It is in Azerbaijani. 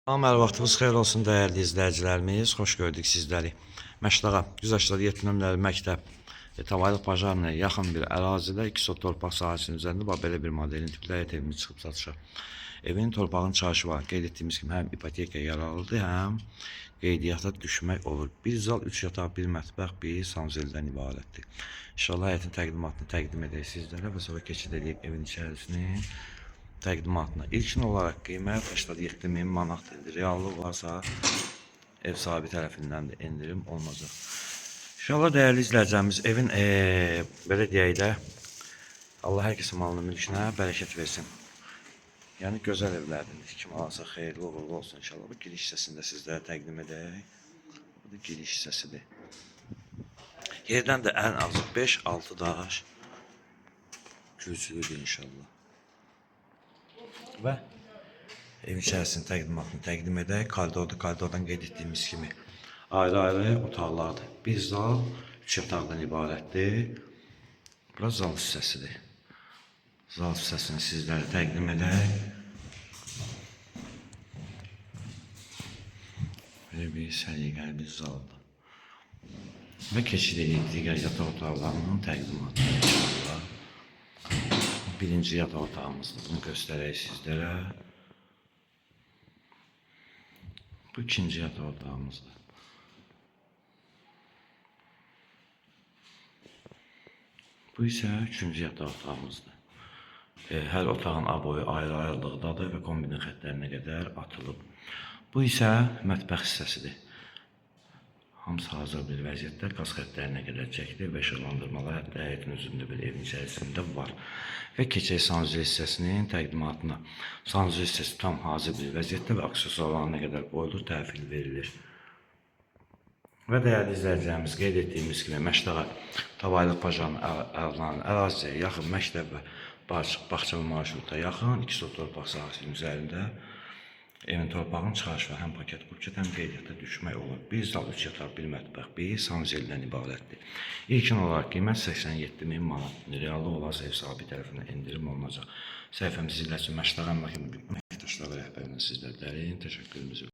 Salam, hər vaxtınız xeyir olsun dəyərli izləyicilərimiz. Xoş gördük sizləri. Məşdağa 187 nömrəli məktəb Tavaylıq Pajarnaya yaxın bir ərazidə 2 sot torpaq sahəsinin üzərində bax belə bir modelin tipli həyət evimiz çıxıb satışa. Evin torpağın çıxarışı var. Qeyd etdiyimiz kimi həm ipoteka yararlıdır, həm qeydiyyata düşmək olur. Bir zal, 3 yataq, bir mətbəx, bir sanzeldən ibarətdir. İnşallah həyətin təqdimatını təqdim edək sizlərə və sonra keçid edək evin içərisini təqdimatına. İlkin olaraq qiymət 87 min manatdır. Reallıq varsa ev sahibi tərəfindən də endirim olunacaq. İnşallah dəyərli izləyicilərimiz evin belə deyək də Allah hər kəsin malına, mülkünə bərəkət versin. Yəni gözəl evlərdəndir. Kim alsa xeyirli uğurlu olsun inşallah. Bu giriş hissəsində sizlərə təqdim edək. Bu da giriş hissəsidir. Yerdən də ən azı 5-6 daş kürsülüdür inşallah. Və evin içərisinin təqdimatını təqdim edək. Koridorda, koridordan qeyd etdiyimiz kimi ayrı-ayrı otaqlardır. Bir zal, 3 yataqdan ibarətdir. Bura zal hissəsidir. Zal hissəsini sizlərə təqdim edək. Belə bir səliqəli bir zaldır. Və keçid edək digər yataq otaqlarının təqdimatına inşallah. Birinci yataq otağımızdır. Bunu göstərək sizlərə. Bu ikinci yataq otağımızdır. Bu isə üçüncü yataq otağımızdır. Hər otağın aboyu ayrı-ayrılıqdadır və kombinin xəttlərinə qədər atılıb. Bu isə mətbəx hissəsidir. Hamısı hazır bir vəziyyətdə qaz xəttlərinə qədər çəkilir və işıqlandırmalar hətta həyətin özündə bir evin içərisində var. Və keçək sanuzel hissəsinin təqdimatına. Sanuzel hissəsi tam hazır bir vəziyyətdə və aksesuarlarına qədər qoyulur, təhvil verilir. Və dəyərli izləyicilərimiz, qeyd etdiyimiz kimi Məşdağa Tavaylıq Pajanın əraziyə yaxın məktəb və bağça və marşruta yaxın 2 sot torpaq sahəsinin üzərində evin torpağın çıxarışı var. Həm paket qupçet, həm qeydiyyata düşmək olur. Bir zal, 3 yataq, bir mətbəx, bir sanzeldən ibarətdir. İlkin olaraq qiymət 87 min manat. Reallıq olarsa ev sahibi tərəfindən endirim olunacaq. Səhifəmizi izləyən üçün Məşdağa əmlak əməkdaşları rəhbərinə sizlər dərin təşəkkürümüzü.